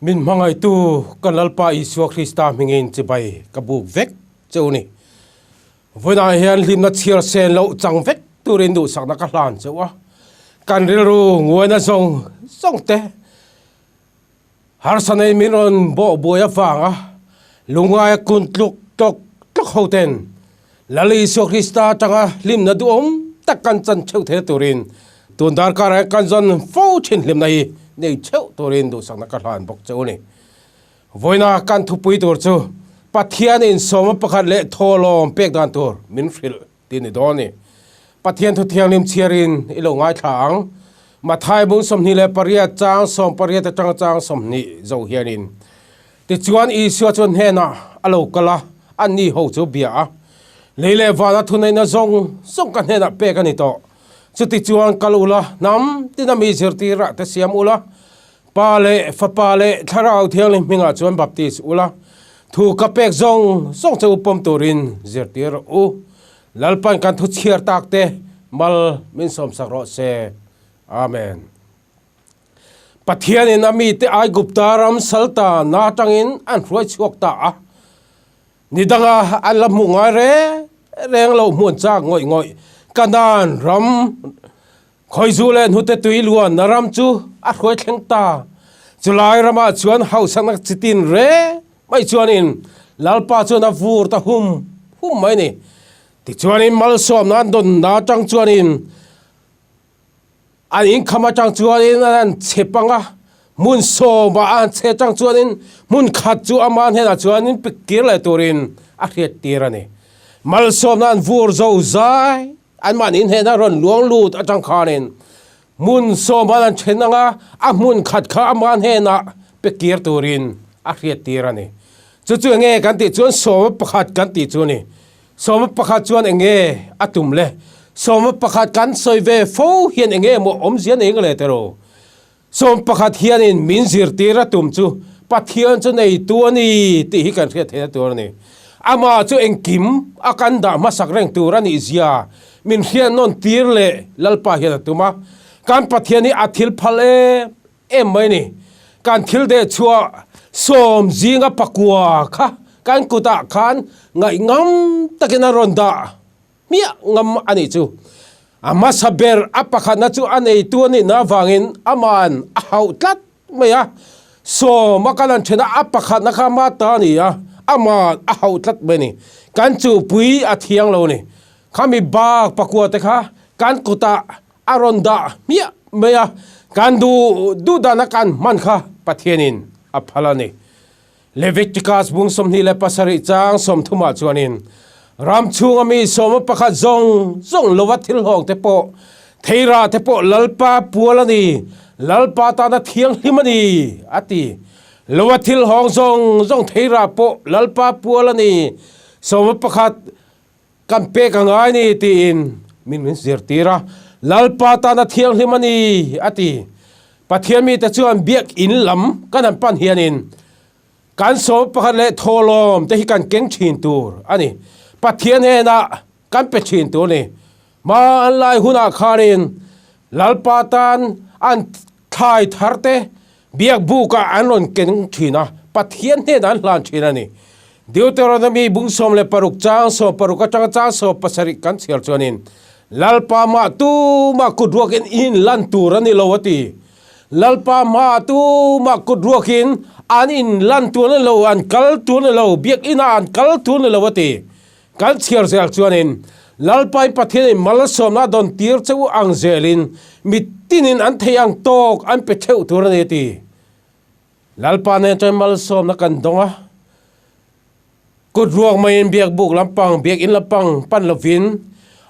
Min hmangaihtu kan Lalpa Isua Krista hmingin chibai ka buk vek cheu ni. Vawiinah hian hlimna chhiar sen loh chang vek turin duhsakna ka hlan cheu a, kan rilru nguaina zawng zawng te harsa nei min rawn bawh buai avanga lungngaia kun tluk tlawk tlawk ho ten Lal Isua Krista atanga hlimna duhawm tak kan chan theuh theih turin tun darkarah hian kan zawn fo thin hlimna hi nei theuh turin duhsakna ka hlan bawk che u ni. Vawiina kan thupui tur chu Pathian insawma pakhat leh thawhlawm pek dan tur min hrilh tih ni dawn a ni. Pathian thu thianghlim chhiarin i lo ngaithla ang. Mathai bung 28 chang 18 atanga chang 20 zo hianin Tichuan Isua chuan hnenah a lo kal a, anni ho chu bia a. Lei leh vana thuneihna zawng zawng ka hnenah pek a ni tawh. Chutichuan kal ula, hnam tina mi zirtirah te siam ula, Pa leh Fapa leh Thlarau Thianghlim hmingah chuan baptis ula, thu ka pek zawng zawng che u pawm turin zirtir rawh u. Lalpan kan thu chhiar tak te mal min sawmsak rawh se. Amen. Pathianin a mite Aigupta ram salta na atangin an hruai chhuak ta a, ni danga an la hmuh ngai reng reng lo hmuan chak ngawih ngawih Kanaan ram khawizu leh hnute tui luanna ram chu a hruai thleng ta. Chulai ramah chuan hausakna chitin reng mai chuanin Lalpa chuan a vur ta hum hum mai a ni. Tichuanin malsawmna an dawnna atang chuanin An inkham atang chuanin an han chhe pang a, hmun sawmah a han chhe atang chuanin hmun khat chu ama hnenah chuanin pik kir leh turin a hriat tir a ni. Malsawmna an vur zo zai, anmahni hnena rawn luang lut atang khanin hmun sawmah an han then ang a, a hmun khat kha ama hnenah pe kir turin a hriat tir a ni. Chu chu enge kan tih chuan sawma pakhat kan tih chu a ni. Sawma pakhat chuan enge a tum le? Sawma pakhat kan sawi ve fo hian enge emaw awmzia nei ang le tiraw? Sawma pakhat hianin min zirtir a tum chu Pathian chu neitu a ni tih hi kan hriat theihna tur a ni. Amah chu engkim a kan dah hmasak reng tur a nih zia min hriat nawn tir leh Lalpa hian a tum a. Kan Pathian hi a thil phal em em mai ni. Kan thil deh chhuah sawm zinga pakua kha kan kutah khan ngaih ngam takin a rawn dah hmiah ngam a nih chu. A hmasa ber a pakhatna chu a neitu a nihna avangin aman a hauh tlat mai a. Sawm a kan han then a, a pakhatna kha ama ta a ni a, aman a hauh tlat mai a ni. Kan chuhpui a thiang lo a ni. Khami bak pakua te kha kan kutah A rawn dah hmiah mai a, kan duh duh dana kan hman kha Pathianin a phal a ni. Leviticus bung 27 chang 30 ah chuanin, Ram chhunga mi sawma pakhat zawng zawng lova thil hlawng te pawh, theirah te pawh Lalpa pual a ni, Lalpa tana thianghlim a ni, a ti. Lova thil hlawng zawng zawng theirah pawh Lalpa pual a ni, sawma pakhat Kan pek a ngai ni tiin min min zirtir a, Lalpa tana thianghlim a ni a ti. Pathian mite chuan biakinn lam kan han pan hianin kan sawm pakhat leh thawhlawm te hi kan keng thin tur a ni. Pathian hnenah kan pe thin tur a ni. Hmanlai hunah khanin Lalpa tan an thlai thar te Biak bukah an rawn keng thin a, Pathian hnenah an hlan thin a ni. Deuteronomy bung 16 chang 16 atanga chang 17 kan chhiar chuanin, Lalpa mah tumah kut ruakin in lan tur a ni lo a ti. Lalpa hmaah tumah kut ruakin an in lan tur a ni lo, an kal tur a ni lo, biak inah an kal tur a ni lo a ti. Kan chhiar zel chuanin Lalpain Pathianin malsawmna a dawn tir che u ang zelin mitinin an thei ang tawk an pe theuh tur a ni a ti. Lalpa nen chuan malsawmna kan dawng a, kut ruak maiin biak buk lampang, biak in lampang pan lovin,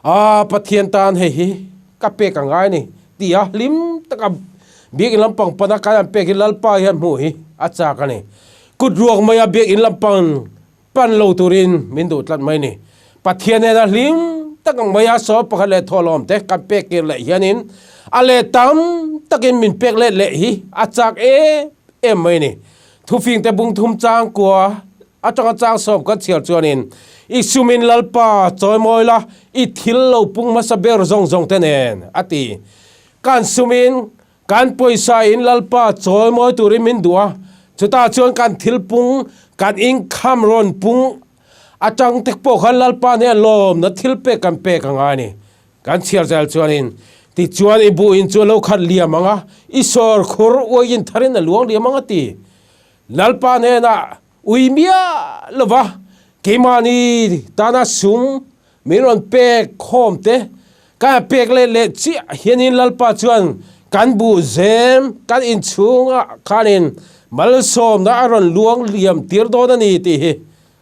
Aa Pathian tan hei hi ka pek a ngai a ni ti a hlim taka biak in lampang pana kan an pek hi Lalpa hian hmuh hi a chak a ni. Kut ruak maia biak in lampang Pan lo turin min duh tlat mai ni. Pathian nena hlim tak ang mai a saw pakhat leh thawhlawm te kan pek kir leh hianin a leh tam takin min pek let leh hi a chak em em mai ni. Thufing te bung thum chang kua atanga chang sawm kan chhiar chuanin i sumin Lalpa chawimawi la i thil lo pung hmasa ber zawng zawng te nen a ti. Kan sumin Kan pawisa in Lalpa chawimawi turin min duh a, Chutah chuan kan thil pung, kan income rawn pung atang te pawh khan Lalpa hneh lawmna thil pek kan pek a ngai a ni. Kan chhiar zel chuanin, tichuan i buh in chu a lo khat liam ang a, i sawr khur uaiin tharin a luang liam ang a ti. Lalpa hnenah ui miah lova keimahni tana sum min rawn pek khawm te kan pek leh leh chiah hianin Lalpa chuan kan buh zem kan inchhungah khanin malsawmna a rawn luang liam tir dawn a ni tih hi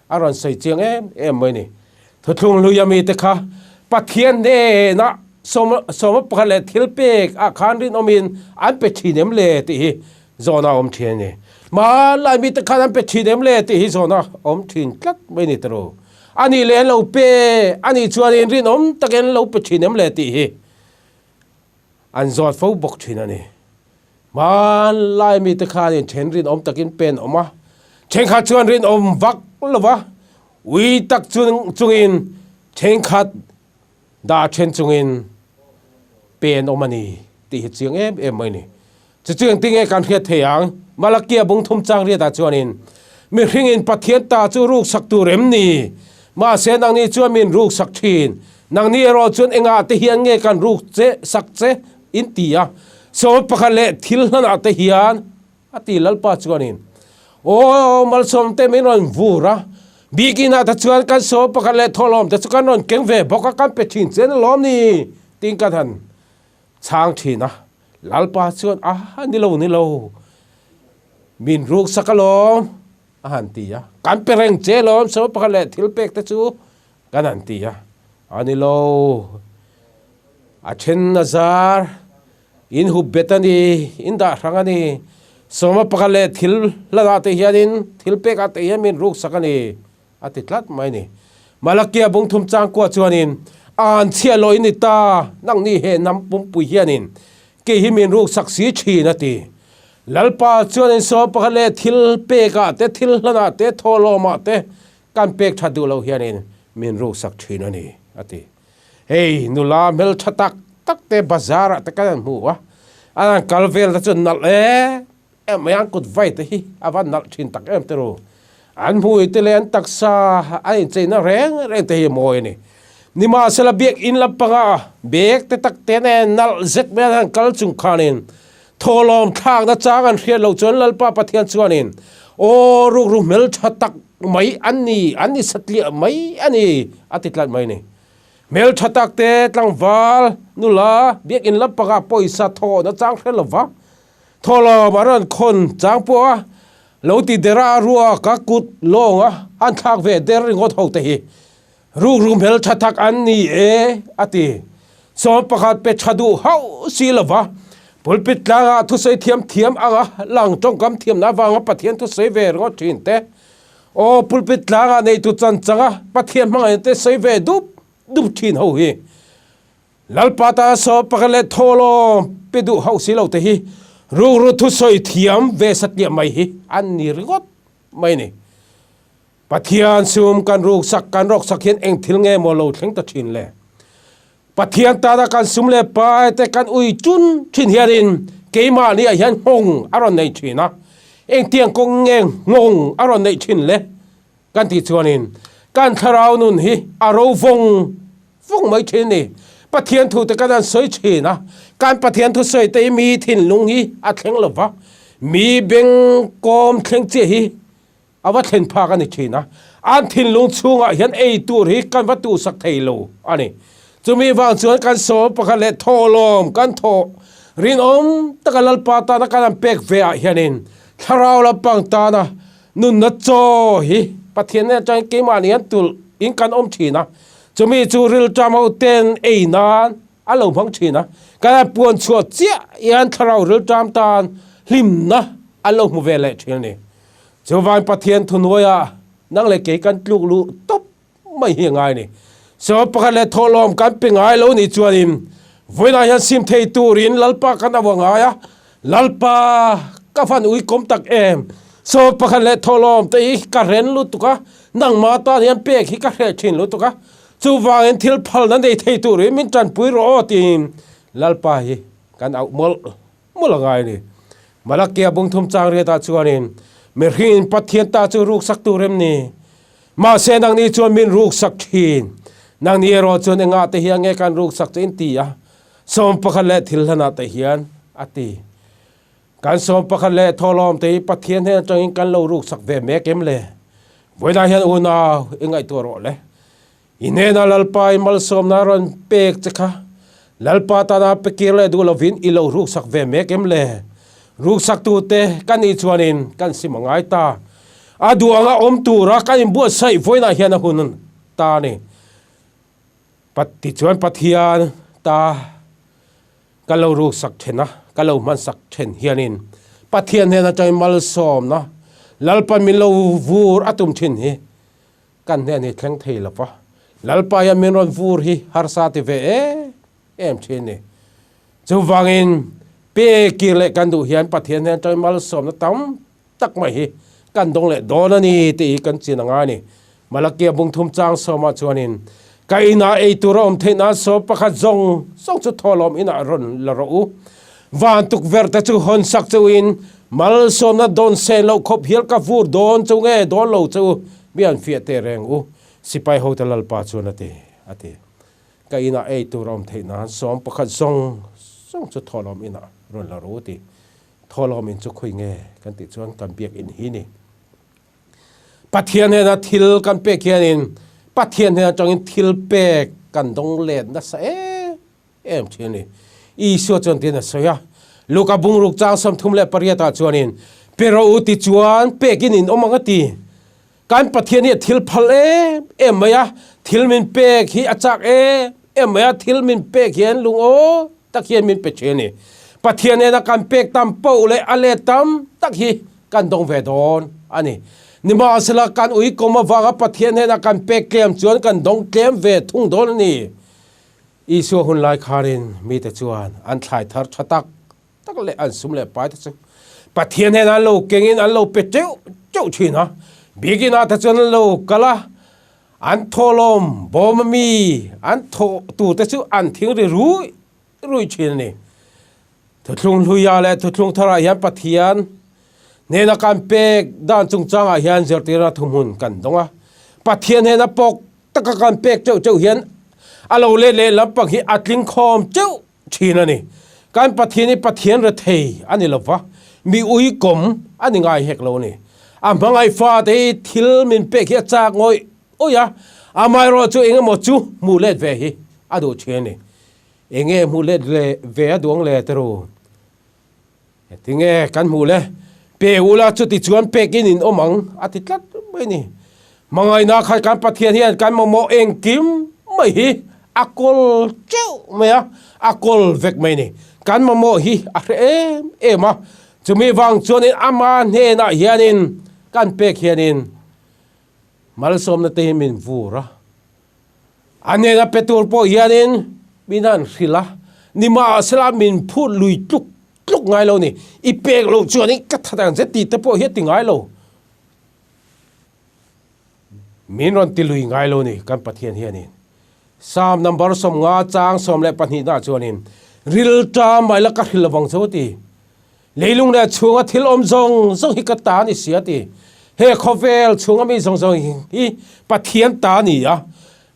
a rawn sawi chiang em em mai a ni. Thuthlung hluia mite kha Pathian hnenah sawma pakhat leh thil pek ah khan rinawmin an pe thin em le tih hi zawhna a awm thin a ni. Hmanlai mite khan an pe thin em le tih hi zawhna a awm thin tlat mai a ni tawh. A nih leh an lo pe a nih chuanin rinawm takin an lo pe thin em le tih hi an zawt fo bawk thin a ni. Hmanlai mite khanin then rinawm takin pen awm a, thenkhat chuan rinawm vak lo va, ui tak chungin thenkhat dah then chungin pen awm a ni tih hi chiang em em mai a ni. Chu chu engtin nge kan hriat thei ang? Malakia bung thum chang riatah chuanin, Mihringin Pathian ta chu ruksak tur em ni? Mahse nangni chuan min ruksak thin. Nangni erawh chuan engah te hian nge kan ruk che sak che in ti a? Sawl pakhat leh thil hlanah te hian, a ti Lalpa chuanin, Aw malsawm te min rawn vur a, biakinah te chuan kan sawl pakhat leh thawhlawm te chu kan rawn keng ve bawk a, kan pe thin che na lawm ni? tiin kan han chhang thin a. Lalpa chuan, A ni lo, ni lo, min ruksak alawm, a han ti a. Kan pe reng che alawm, sawi pakhat leh thil pek te chu kan han ti a. A ni lo, a then a zar, in hup bet a ni, in dah hrang a ni, sawma pakhat leh thil hlanah te hianin, thil pekah te hian min ruksak a ni. A ti tlat mai ni. Malakia bungthum changkua chuanin, An chhiah lo i ni ta, nangni he hnam pumpui hianin kei hi min ruksak si thin, a ti. Lalpa chuanin saw pakhat leh thil pekah te, thil hlanah te, thawhlawmah te kan pek that duh loh hianin min ruksak thin a ni, a ti. Hei nula hmeltha tak tak te bazar ah te kan han hmu a, an han kal vel te chu nalh em em mai a, an kut vai te hi a va nalh thin tak em te ru. An hmui te leh an taksa an incheina reng reng te hi a mawi a ni. Nimahsela biakinn lampanga bag te tak te nen nalh zet mai an han kal chung khanin thawhlawm thlakna chang an hriat loh chuan Lalpa Pathian chuanin aw rukru hmeltha tak mai an ni, an ni satliah mai a ni a ti tlat mai a ni. Hmeltha tak te tlangval nula biakinn lampanga pawisa thawhna chang hre lova Thawhlawm a rawn khawn chang pawh a, lo ti der a, a ruak a kut lawng a, an thlak ve der ringawt ho te hi rukru hmel tha tak an ni e, a ti. Sawm pakhat pe tha duh hauh si lo va, pulpit tlangah thusawi thiam thiam anga lang tawngkam thiamna avanga Pathian thusawi ve ringawt thin te, aw pulpit tlangah neitu chan changa Pathian hmangaihna te sawi ve dup dup thin ho hi Lalpa tana saw pakhat leh thawhlawm pe duh hauh si lo te hi rukru thusawi thiam ve satliah mai hi an ni ringawt mai a ni. Pathian sum kan ruksak kan rawksak hian eng thil nge maw lo thleng ta thin le? Pathian tana kan sum leh pai te kan ui chun thin hianin keimahni ah hian nghawng a rawn nei thin a, engtiang kawng nge nghawng a rawn neih thin le? Kan tih chuanin kan thlarau nun hi a ro vawng vawng mai thin a ni. Pathian thu te kan han sawi thin a, kan Pathian thu sawi te hi mi thinlung hi a thleng lo va, mi beng kawm thleng chiah hi a va thlen phak a ni thin a, an thinlung chhungah hian ei tur hi kan va tuhsak thei lo a ni. Chumi vang chuan kan saw pakhat leh thawhlawm kan thawh rinawm taka Lalpa tana kan han pek ve ah hianin thlarau lampang tana Nunna chaw hi Pathian nen atangin keimahni an tulh in kan awm thin a, chumi chu rilṭam ho ten ei nan a lo hmang thin a, kan han puan chhuah chiah hian thlarau rilṭam tan hlimna an lo hmu ve leh thin a ni. Chuvangin Pathian thuhnuaiah nang leh kei kan tluk luh tawp mai hi a ngai a ni. Saw pakhat leh thawhlawm kan pe ngai lo nih chuanin vawiinah hian sim thei turin Lalpa kan ava ngai a, Lalpa ka van ui kawm tak em, saw pakhat leh thawhlawm te hi ka ren lutuk a, nangmah tan hian pek hi ka hreh thin lutuk a, chuvangin thil phalna nei thei turin min tanpui rawh aw tiin Lalpa hi kan auh mawlh mawlh a ngai a ni. Malakia bungthum chang riatah chuanin. Mihringin Pathian ta chu ruksak tur em ni? Mahse nangni chuan min ruksak thin. Nangni erawh chuan engah te hian nge kan ruksak chu in ti a? 11 leh thil hlanah te hian a ti. Kan 11 leh thawhlawm te hi Pathian hnen atangin kan lo ruksak ve mek em le? Vawiinah hian unau i ngaihtuah rawh le. I hnena Lalpa i malsawmna rawn pek che kha Lalpa tana pe kir leh duh lovin i lo ruksak ve mek em le? Ruksaktute ka nih chuanin kan sim a ngai ta. A duh anga awm tura kan inbuatsaih vawiinah hian a hun ta a ni. Tichuan Pathian ta ka lo ruksak then a, ka lo hmansak then hianin Pathian hnen atangin malsawmna Lalpa min lo vur a tum thin hi Kan hnen hi thleng thei lo va, Lalpa hian min rawn vur hi harsa ti ve em em thin ni. Chuvangin pe kir leh kan duh hian Pathian hnen atangin malsawmna tam tak mai hi kan dawng leh dawn a ni tih hi kan chin a ngai a ni. Malakia bungthum chang sawmah chuanin, Ka inah ei tur a awm theih nan sawm pakhat zawng zawng chu thawhlawm inah rawn la rawh u. Van tukverh te chu hawn sak chauhin malsawmna dawn sen loh khawp hial ka vur dawn chau nge dawn lo chau mi an fiah teh reng u, sipai hote Lalpa chuan a ti, a ti. Ka inah ei tur a awm theih nan 11 zawng zawng chu thawhlawm inah rawn la rawh u ti. Thawhlawm in chu khawi nge kan tih chuan kan biakinn hi ni. Pathian hnena thil kan pek hianin Pathian hnen atangin thil pek kan dawng let nasa em em thin a ni. Isua chuan tiin a sawi a, Luka bungruk chang 38 ah chuanin, Pe rawh u tichuan pekin in awm ang a ti. Kan Pathian hi a thil phal em em mai a, thil min pek hi a chak em em mai a, thil min pek hian lungawi tak hian min pe thin a ni. Pathian nena kan pek tam poh leh a let tam tak hi kan dawng ve dawn a ni. Nimahsela kan uikawm avanga Pathian hnena kan pek tlem chuan kan dawng tlem ve thung dawn a ni. Isua hun lai khanin mite chuan an thlai thar tha tak tak leh an sum leh pai te chu Pathian hnenah an lo kengin an lo pe teuh teuh thin a. Biakinah te chuan an lo kal a, an thawhlawm bawm ami an thawh tur te chu an thing ri rui rui thin a ni. Thuthlung hluiah leh thuthlung tharah hian Pathian hnena kan pek dan chungchangah hian zirtirna thuhmun kan dawng a. Pathian hnena pawk taka kan pek teuh teuh hian a lo let leh lampang hi a tling khawm teuh thin a ni. Kan Pathian hi Pathian rethei a ni lova, mi uikawm a ni ngai hek lo a ni. A hmangaih fate hi thil min pek hi a chak ngawih ngawih a, amaherawh chu eng emaw chu hmuh let ve hi a duh thin a ni. Enge hmuh let ve a duang le te ru? Tinge kan hmuh le? Pe ula chuti chuan pekin in awm ang a ti tlat mai ni. Hmangaihna khat kan Pathian hian kan mamawh engkim mai hi a kawl teuh mai a, a kawl vek mai ni. Kan mamawh hi a hre em em a, chumi vang chuanin ama hnenah hianin kan pek hianin malsawmna te hi min vur a. A hnena pe tur pawh hianin min han hrilh a, nimahsela min phut lui tluk tluk ngai lo ni. I pek loh chuanin ka that ang che tih te pawh hi a ti ngai lo. Min rawn ti lui ngai lo ni kan Pathian hianin. Psalm number 50 chang 12 naah chuanin, Rilṭam mai la ka hrilh lovang che u ti. Leilung leh chhunga thil awm zawng zawng hi ka ta a ni si a ti. He khawvel chhunga mi zawng zawng hi Pathian ta a ni a,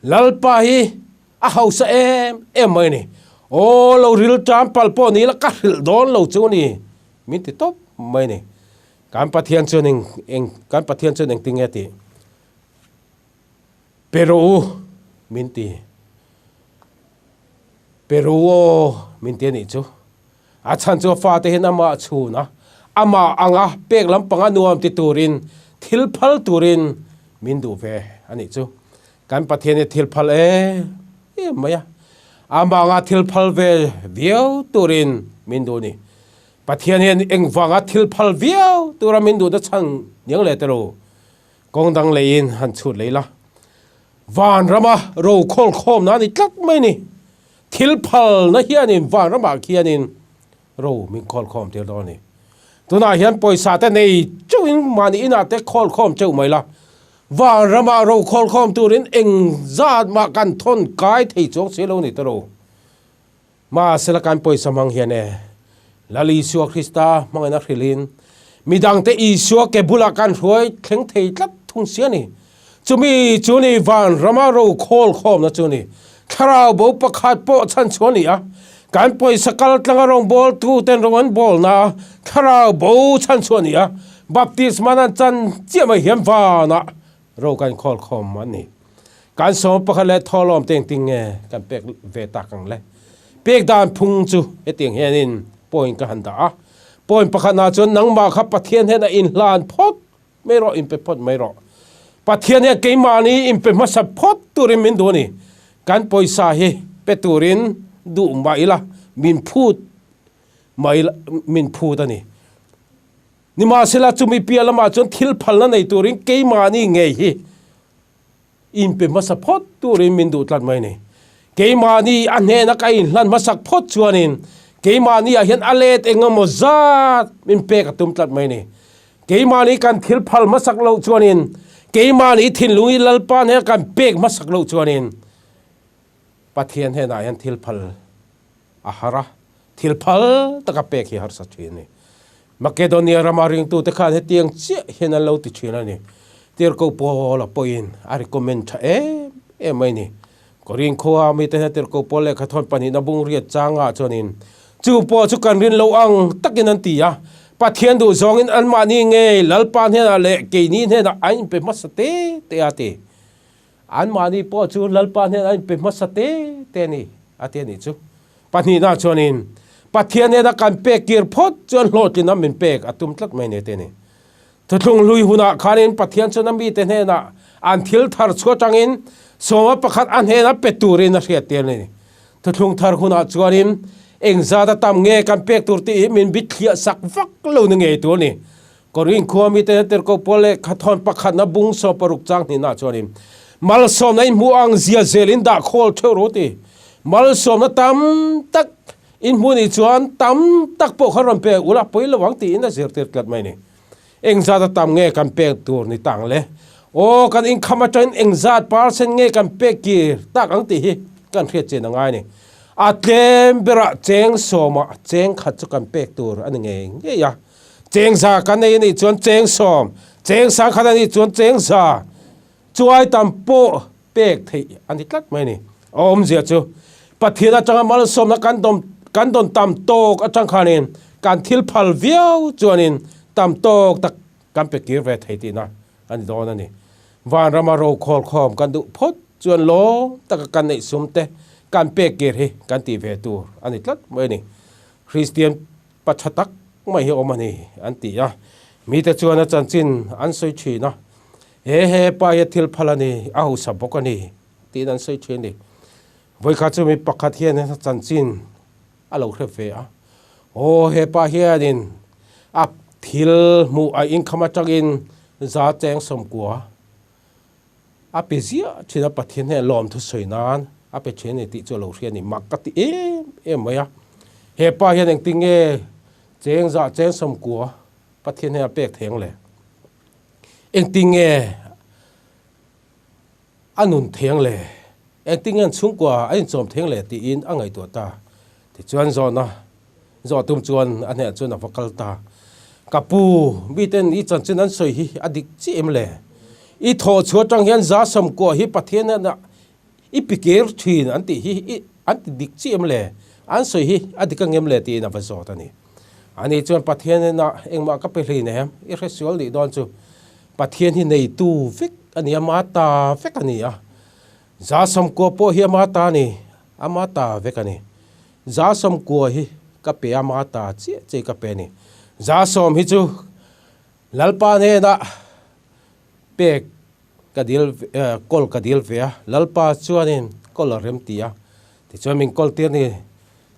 Lalpa hi a hausa em em mai a ni. Aw lo ril ṭam palh pawh ni ila ka hrilh dawn lo chu a ni, min ti tawp mai a ni. Kan Pathian chuan eng eng kan Pathian chuan engtin nge a tih? Pe rawh u, min ti. Pe rawh u aw, min ti a nih chu. A chhan chu a fate hian amah chhun a, amah anga pek lampanga nuam ti turin, thil phal turin min duh ve a nih chu. Kan Pathian hi thil phal em em mai a, amah anga thil phal ve viau turin min duh a ni. Pathian hian engvanga thil phal viau tura min duhna chhan niang leh telo kawng dang leiin han chhut lei la. Vanrama rokhawlkhawmna a ni tlat mai a ni. Thil phalna hianin vanramah khianin ro min khawlkhawm tir dawn a ni. Tunah hian pawisa te nei chauhin mahni inah te khawlkhawm chauh mai la, vanramah ro khawlkhawm turin eng zat mah kan thawn kai thei chuang si lo ni ta ro. Mahsela kan pawisa hmang hian e, Lal Isua Krista hmangin a hrilhin, Midangte Isua ke bulah kan hruai thleng thei tlat thung si a ni. Chumi chu ni vanrama ro khawl khawmna chu ni. Thlarau bo pakhat pawh chhan chhuah a ni a. Kan pawisa kal tlanga rawngbawltu ten rawng an bawlna a thlarau bo chhan chhuah a ni a. Baptisma nan chan chiah mai hian vanah ro kan khawl khawm a ni. Kan sawm pakhat leh thawhlawm te engtin nge kan pek ve tak ang le? Pek dan phung chu hetiang hianin point ka han dah a. Point pakhatnah chuan nangmah kha Pathian hian a inhlan phawt mai rawh, inpe phawt mai rawh. Pathian hian keimahni inpe hmasa phawt turin min duh a ni. Kan pawisa hi pe turin duh mah ila min phut mah ila min phut a ni. Nimahsela chumi piah lamah chuan thil phalna nei turin keimahni ngei hi inpe hmasa phawt turin min duh tlat mai a ni. Keimahni a hnena ka inhlan hmasak phawt chuanin keimahni ah hian a let eng emaw zat min pek a tum tlat mai a ni. Keimahni kan thil phal hmasak loh chuanin keimahni thinlung hi Lalpa hnena kan pek hmasak loh chuanin Pathian hnenah hian thil phal a har a, thil phal taka pek hi harsa thin a ni. Makedonia rama ringtute khan hetiang chiah hian an lo ti thin a ni. Tirhkoh Paula pawhin a recommend tha em em mai a ni. Korin khua mite hian Tirhkoh Paul lehkha thawn pahnihna bung riat changah chuanin chu pawh chu kan rin loh ang takin an ti a, Pathian duh zawngin anmahni ngei Lalpa hnenah leh keini hnenah an inpe hmasa te te a ti. Anmahni pawh chu Lalpa hnenah an inpe hmasa te te a ni, a ti a nih chu. Pahnihna chuanin, Pathian hnena kan pek kir phawt chuan hlawhtlina min pek a tum tlat mai ni, a ti a ni. Thuthlung hlui hunah khanin Pathian chuan a mite hnenah an thil thar chhuah atangin sawma pakhat a hnena pe turin a hriat tir a ni. Thuthlung thar hunah chuanin engzat a tam nge kan pek tur tih hi min bithliah sak vak lo ni ngei tur a ni. Korin khua mite tirhkoh pawl leh khathawn pakhatna bung 16 chang hnihna chuanin malsawmna in hmuh ang zia zelin dah khawl theuh rawh ti. Malsawmna tam tak in hmuh nih chuan tam tak pawh kha rawn pek ula pawi lo ang tiin a zirtir tlat mai ni. Engzat a tam nge kan pek tur ni tang le? Aw kan inkham atangin engzat percent nge kan pek kir tak ang tih hi kan hriat chian a ngai ni. A tlem berah cheng sawmah cheng khat chu kan pek tur a ni ngei ngei a. Cheng za kan nei a nih chuan cheng sawm, cheng sang khat a nih chuan cheng za chuai tam pawh pek theih a ni tlat mai a ni. A awmzia chu Pathian atanga malsawmna kan dawm kan dawn tam tawk atang khanin kan thil phal viau chuanin tam tawk tak kan pe kir ve thei tihna a ni dawn a ni. Vanrama rokhawl khawm kan duh phawt chuan lawm taka kan neih sum te kan pek kir hi kan tih ve tur a ni tlat mai a ni. Kristian Pa tha tak mai hi awm a ni, an ti a. Mite chuan a chanchin an sawi thin a, He he pa hi a thil phal a ni, a hausa bawk a ni, tiin an sawi thin a ni. Vawikhat chu mi pakhat hian a chanchin a lo hre ve a, Aw, he pa hianin a thil hmuh a income atangin za cheng 90 A pe ziah thin a, Pathian hian lawmthu sawi nan a pe thin a ni tih chu a lo hria a ni. Mak ka ti em em mai a. He pa hian engtin nge cheng zah cheng 90 Pathian hian a pek thei ang le? Engtin nge a nun thei ang le? Engtin nge an chhungkua a inchawm thei ang le tiin a ngaihtuah ta. Tichuan zawhna Zawh tum chuan a hneh chuan a va kal ta. Ka pu, miten i chanchin an sawi hi a dik chiah em le? I thawh chhuah atang hian za 90 hi Pathian hnenah i pi kir thin an tih hi i an ti dik chiah em le? An sawi hi a dik angem le tiin a va zawt a ni. Ani chuan Pathian hnenah engmah ka pe hlei nem, i hresual nih dawn chu Pathian hi neitu vek a ni a, ma ta vek a ni a. Za 90 pawh hi ama ta a ni, ama ta vek a ni. Za 90 hi ka pe a, ma ta chiah chiah ka pe a ni. Za sawm hi chu Lalpa hnenah pek ka dil kawl ka dil ve a, Lalpa chuanin kawl a rem ti a, tichuan min kawl tir ni,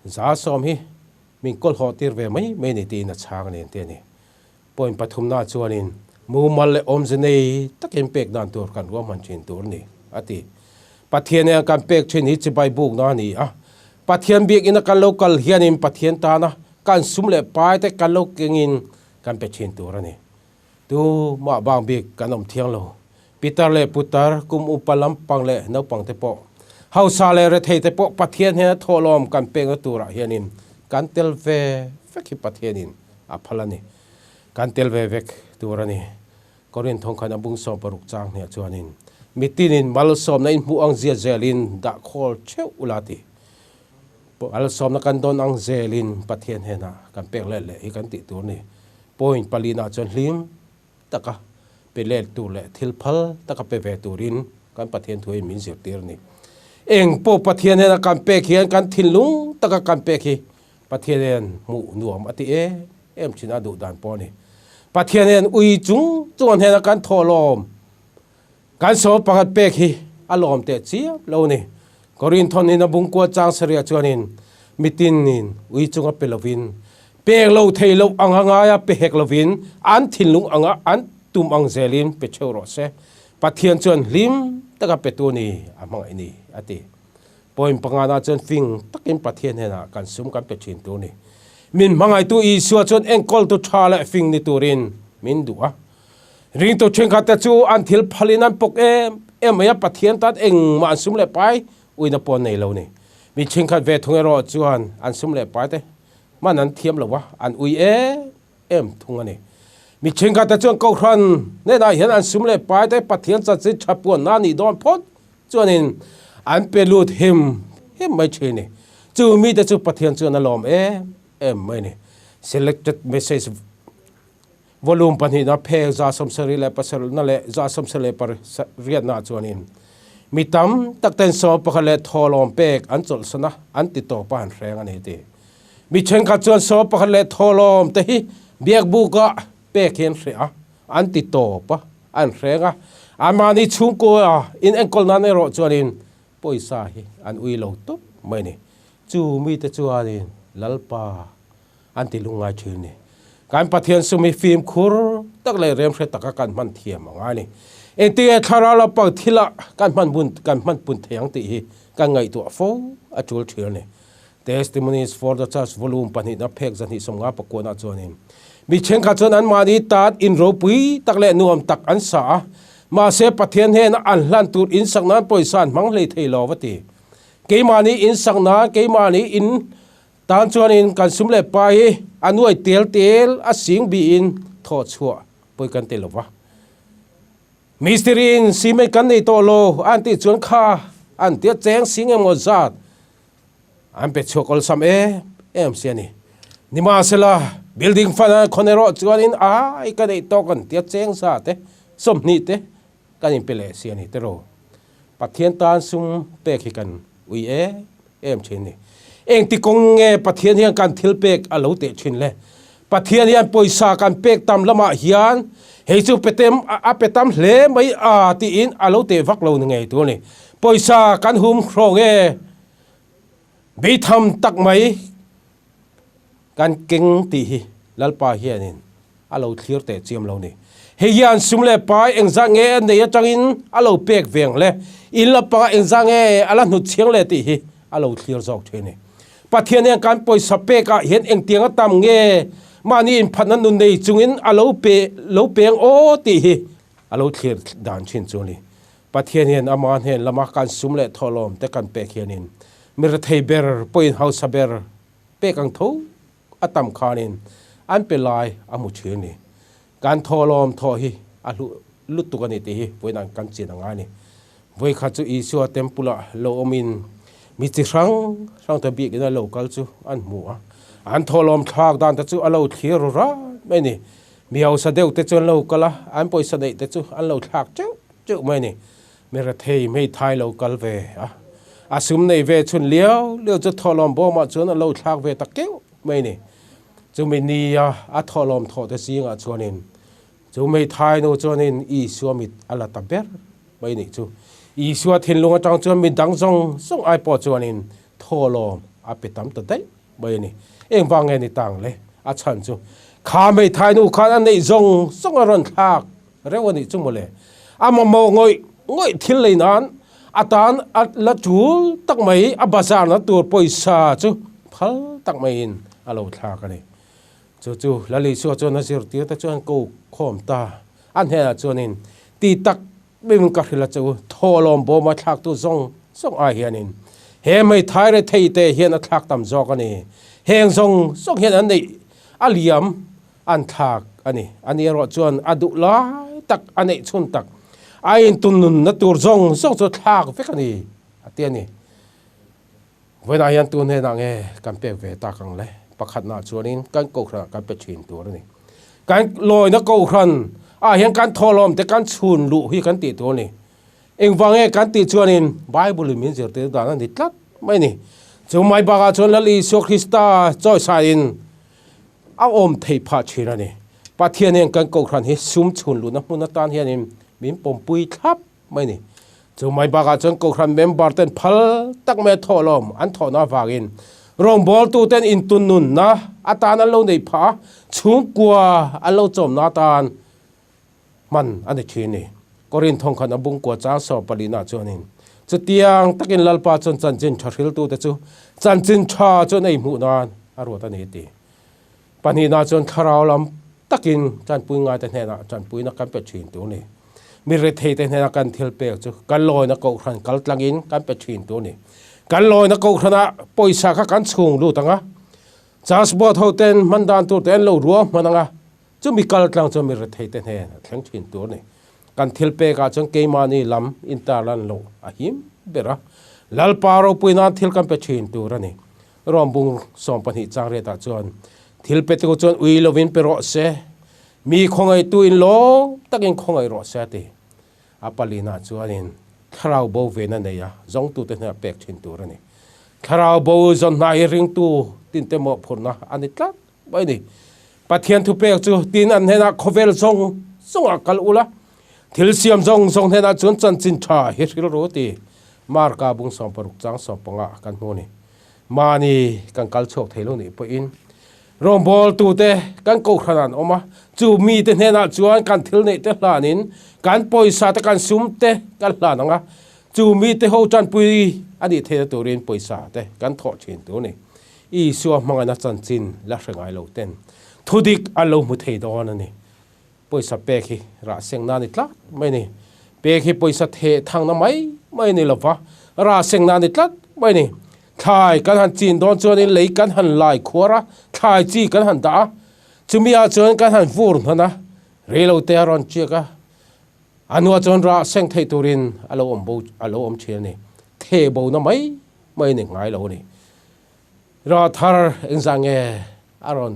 za sawm hi min kawl hawh tir ve mai mai ni tiin a chhang a ni an ti a ni. Point pathumna chuanin mumal leh awmze nei takin pek dan tur kan ruahman thin tur a ni, a ti. Pathian hian kan pek thin hi chibai bukna a ni a. Pathian biakina kan lo kal hianin Pathian tana kan sum leh pai te kan lo kengin kan pe thin tur a ni. Tumah bang bik kan awm thiang lo. Pitar leh putar, kum upa lampang leh naupang te pawh, hausa leh rethei te pawh Pathian hnena thawhlawm kan pekna turah hianin kan tel ve vek hi Pathianin a phal a ni. Kan tel ve vek tur a ni. Korinth thawngkhan a bung 16 chang hniah chuanin, Mitinin malsawmna in hmuh ang zia zelin dah khawl theuh ula ti. Malsawmna kan dawn ang zelin Pathian hnenah kan pek let leh hi kan tih tur a ni. Point palina chuan hlim taka pe let tur leh thil phal taka pe ve turin kan Pathian thu hi min zirtir a ni. Eng pawh Pathian hnena kan pek hian kan thinlung taka kan pek hi Pathian hian hmuh nuam a ti em em thin a duh dan pawh a ni. Pathian hian ui chung chung a hnena kan thawhlawm kan saw pakhat pek hi a lawm teh chiam lo a ni. Korinthon in a bungkua chang sarih chuanin mitinin ui chunga pe lovin pek lo thei loh anga ngaia pe hek lovin an thinlung anga an tum ang zelin pe theuh rawh se. Pathian chuan hlim taka petu ni a hmangaih ni a ti. Point pangana chuan fing takin Pathian hnenah kan sum kan pe thin tur ni. Min hmangaihtu Isua chuan enkawltu tha leh fing ni turin min duh a. Ringtu thenkhat te chu an thil phalin an pawk em em mai a, Pathian tan engmah an sum leh pai uina pawh an nei lo ni. Mi thenkhat ve thung erawh chuan an sum leh pai te hman an thiam lo a, an ui em em thung a ni. Mi thenkhat te chuan Kohhran hnenah hian an sum leh pai te Pathian chanchin tha puanna a nih dawn phawt chuanin an pe lut him him mai thin a ni. Chu mite chu Pathian chuan a lawm em em mai a ni. Selected Message. Volume pahnihna phek 77 na leh 78 na chuanin mi tam tak ten 11 leh thawhlawm pek an chawlhsan a, an ti tawp a han hreng a ni ti. Mi thenkhat chuan 11 leh thawhlawm te hi biakbuka pek hi an hreh a, an ti tawp a, an hreng a. Anmahni chhungkua in enkawl nan erawh chuanin pawisa hi an ui lo tawp mai a ni. Chu mite chuanin Lalpa an ti lungngai thin ni. Kan Pathian sum hi fimkhur tak leh remhre taka kan hman thiam a ngai ni. Engtinge thlarau lampang thilah kan hman bun kan hman pun thei ang tih hi kan ngaihtuah fo a tul thin a ni. Testimonies for the Church Volume pahnihna phek 250 pakuanah chuanin mi thenkhat chuan anmahni tan in ropui tak leh nuam tak an sa a, mahse Pathian hnena an hlan tur in sak nan pawisa an hmang hlei thei lo va ti. Keimahni in sak nan keimahni in Tan chuanin kan sum leh pa hi a nuai tel tel a sing bihin thawh chhuah pawi kan ti lo va. Mistiri in cement kan nei tawh lo an tih chuan kha an tia cheng sing emaw zat an pe chhuak awlsam em em si a ni. Nimahsela building fund an khawn erawh chuanin ai ka neih tawk an tia cheng zat te 20 te kan inpe leh si a ni tiraw. Pathian tan sum pek hi kan ui em em thin ni. Engti kawng nge Pathian hian kan thil pek a lo teh thin le? Pathian hian pawisa kan pek tam lamah hian hei chu pe tem a pe tam hle mai a tiin a lo teh vak lo ni ngei tur a ni. Pawisa kan hum hrawng e beitham tak mai Kan keng tih hi Lalpa hianin a lo thlir teh chiam lo ni. Hei hian sum leh pai engzah nge a nei atangin a lo pek ve ang le, in la panga engzah nge a la hnut chhiang le tih hi a lo thlir zawk thin a ni. Pathian hian kan pawisa pekah hian engtiang a tam nge mahni inphatna nun nei chungin a lo pe lo peng aw tih hi a lo thlir dan thin chu a ni. Pathian hian ama hnen lama kan sum leh thawhlawm te kan pek hianin mi rethei ber pawhin hausa ber Pek ang tho a tam khanin an pe lai a hmu thin ni. Kan thawhlawm thawh hi a hlu lutuk a ni tih hi vawiin kan chin a ngai a ni. Vawikhat chu Isua temple ah lo awmin mi chi hrang hrang te biakin a lo kal chu an hmu a. An thawhlawm thlak dan te chu a lo thlir ru ran mai a ni. Mi hausa deuh te chu an lo kal a, an pawisa neih te chu an lo thlak teuh teuh mai a ni. Mi rethei hmeithai lo kal ve a, a sum nei ve chhun liau liau chu thawhlawm bawmah chuan a lo thlak ve ta keuh mai a ni. Chumi nia a thawhlawm thawh te zingah chuanin chu hmeithai nu chuanin Isua mit a la ta ber mai a nih chu. Isua thinlung atang chuan mi dang zawng zawng ai pawh chuanin thawhlawm a pe tam ta daih mai a ni. Engvang nge ni tang le? A chhan chu kha hmeithai nu khan a neih zawng zawng a rawn thlak Reuh a nih chu mawle. A mamawh ngawih ngawih thil lei nan a tan a la tul tak mai a bazar na tur pawisa chu phal tak maiin a lo thlak a ni. Chu chu Lalisua chuan a zirtir te chuan ko khawm ta. A hnenah chuanin ti tak maiin ka hrilh a che u, thawhlawm bawma thlaktu zawng zawng ai hianin he hmeithai rethei te hian a thlak tam zawk a ni. Heng zawng zawng hian an neih a liam an thlak. a ni. Ani erawh chuan a duh lai tak, a neih chhun tak, a intunnunna tur zawng zawng chu thlak vek a ni, a ti a ni. Vawiinah hian tu hnenah nge kan pek ve tak ang le? Pakhatnah chuanin kan kohhranah kan pe thin tur a ni. Kan lawina kohhran ah hian kan thawhlawm te kan chhun luh hi kan tih tur a ni. Engvang nge kan tih chuanin Bible in min zirtir dan a ni tlat mai a ni. Chu mai bakah chuan Lal Isua Krista chawisaiin a awm theih phah thin a ni. Pathian hian kan kohhran hi sum chhun luhna hmun atan hianin min pawmpui thlap mai a ni. Chu mai bakah chuan kohhran member ten phal tak mai a thawhlawm an thawhna avangin rawngbawltu ten intunnunna atan an lo neih phah a, chhungkua an lo chawmna atan hman a ni thin ni. Korin thawngkhat a bungkua chang sawm palina chuanin chutiang takin Lalpa chuan chanchin tha hriltute chu chanchin tha chuan ei hmuh nan a ruat a ni ti. Pahnihna chuan thlarau lam takin tanpui ngaite hnenah tanpuina kan pe thin tur ni. Mi retheite hnena kan thil pek chu kan lawina kohhran kal tlangin kan pe thin tur ni. Kan lawina kohhranah pawisa kha kan chhung lut ang a, Church board hoten hman dan tur te an lo ruang hman ang a, Chumi kal tlang chuan mi retheite hnen a thleng thin tur a ni. Kan thil pekah chuan keimahni lam intarlan loh a him ber a, Lalpa ropui nan thil kan pe thin tur a ni. Rawmbung 12 chang riatah chuan thil petu chuan ui lovin pe rawh se, mi khawngaihtu in lawm takin khawngaih rawh se a ti. A palina chuanin thlarau bo vena nei a, zawngtute hnenah pek thin tur a ni. Thlarau bo zawn hna hi ringtu tinte mawhphurhna a ni tlat. Mai ni. Pathian thupek chu tin an hnenah khawvel zawng zawngah kal ula, thil siam zawng zawng hnenah chuan chanchin tha hi hril ru ti Marka bung 60 chang 15 kan hmu a ni. Mahni kan kal chhuak thei lo nih pawhin rawngbawltute kan kohhran an awm a, chu mite hnenah chuan kan thil neih te hlanin kan pawisa te kan sum te kan hlan ang a, chu mite ho tanpui a nih theihna turin pawisa te kan thawh thin tur a ni. Isua hmangaihna chanchin la hre ngai lo ten thudik an lo hmu thei dawn a ni. Pawisa pek hi rah sengna a ni tlat mai a ni. Pek hi pawisa theh thangna mai mai a ni lo va, rah sengna a ni tlat mai a ni. Thlai kan han chin dawn chuanin lei kan han lai khuar a, thlai chi kan han dah a, chumi ah chuan kan han vur hnan a, reilote a rawn chiak a, a hnuah chuan rah seng theih turin a lo awm bo a lo awm thin a ni. Theh bona mai mai a ni ngai lo a ni. Rah thar engzah nge a rawn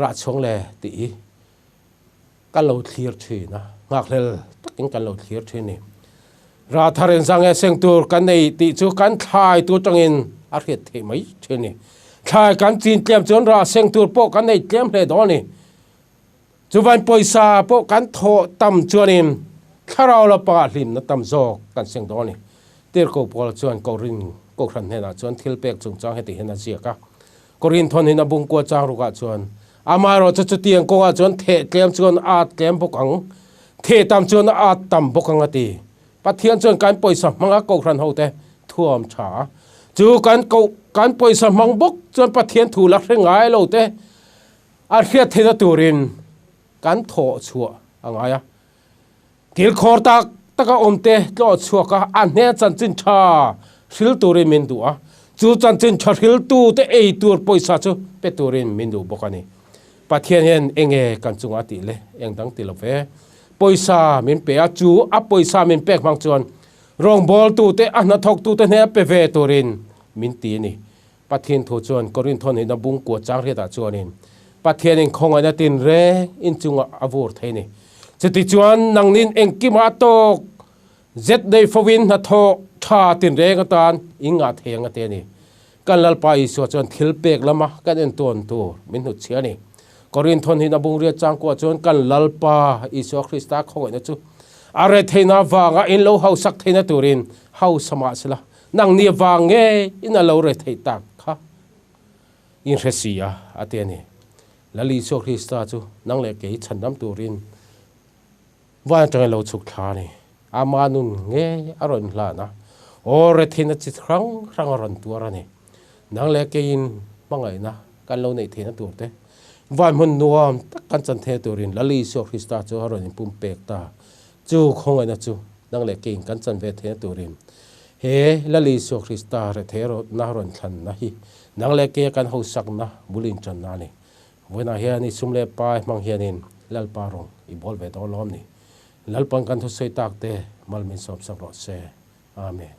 rah chhuang le tih hi kan lo thlir thin a, nghakhlel takin kan lo thlir thin a ni. Rah thar engzah nge seng tur kan nei tih chu kan thlai tur tangin a hriat theih mai thin a ni. Thlai kan chin tlem chuan rah seng tur pawh kan nei tlem hle dawn a ni. Chuvain pawisa pawh kan thawh tam chuanin thlarau lampangah hlimna tam zawk kan seng dawn a ni. Tirhkoh Paula chuan Korin Kohhran hnenah chuan thil pek chungchang heti hian a ziak a, Korin thawn hin a bungkua chang rukah chuan, Amaherawh chu chutiang kawngah chuan theh tlem chuan a at tlem bawk ang, theh tam chuan a at tam bawk ang a ti. Pathian chuan kan pawisa hmanga Kohhran hote thuam tha a, chu kan koh kan pawisa hmang bawk chuan Pathian thu la hre ngai lo te, A hriat theihna turin kan thawh chhuah a ngai a. Kilkhawr tak taka awmte tlawh chhuak a, a hnen chanchin tha hril turin min duh a. Chu chanchin tha hriltute ei tur pawisa chu pe turin min duh bawk a ni. Pathian hian enge kan chungah a tih le? Eng dang ti lo ve. Pawisa min pe a, chu a pawisa min pek hmang chuan rawngbawltute, a hnathawktute hnena pe ve turin min ti a ni. Pathian thu chuan Korinthon ina bungkua chang riatah chuanin Pathianin khawngaihna tinreng inchungah a vur thei a ni. Chutichuan nangnin engkimah a tawk zet nei fovin hnathawh tha tinreng atan in ngah thei ang a ti a ni. Kan Lalpa Isua chuan thil pek lama kan entawn tur min hnutchhiah a ni. Korinthon ina bung riat changkuah chuan kan Lalpa Isua Krista khawngaihna chu a retheihna avanga in lo hausak theihna turin hausa mahsela Nangni vang nge in a lo re theih tak kha in hre si a, a ti a ni. Lal Isua Krista chu nang leh kei chhandam turin van atangin lo chhuk thla a ni. Ama nun nge a rawn hlan a, aw re theihna chi hrang hrang a rawn tuar a ni. Nang leh keiin hmangaihna kan lo neih theihna tur te, van hmun nuam tak kan chan theihna turin Lal Isua Krista chu a rawn inpumpek ta. Chu khawngaihna chu nang leh keiin kan chan ve theihna turin he Lal Isua Krista rethei rawtna rawn thlanna hi nang leh keia kan hosakna bul inchanna a ni. Vawiinah hian i sum leh pai hmang hianin Lalpa rawng i bawl ve dawn lawm ni. Lalpan kan thusawi tak te mal min sawmsak rawh se. Amen.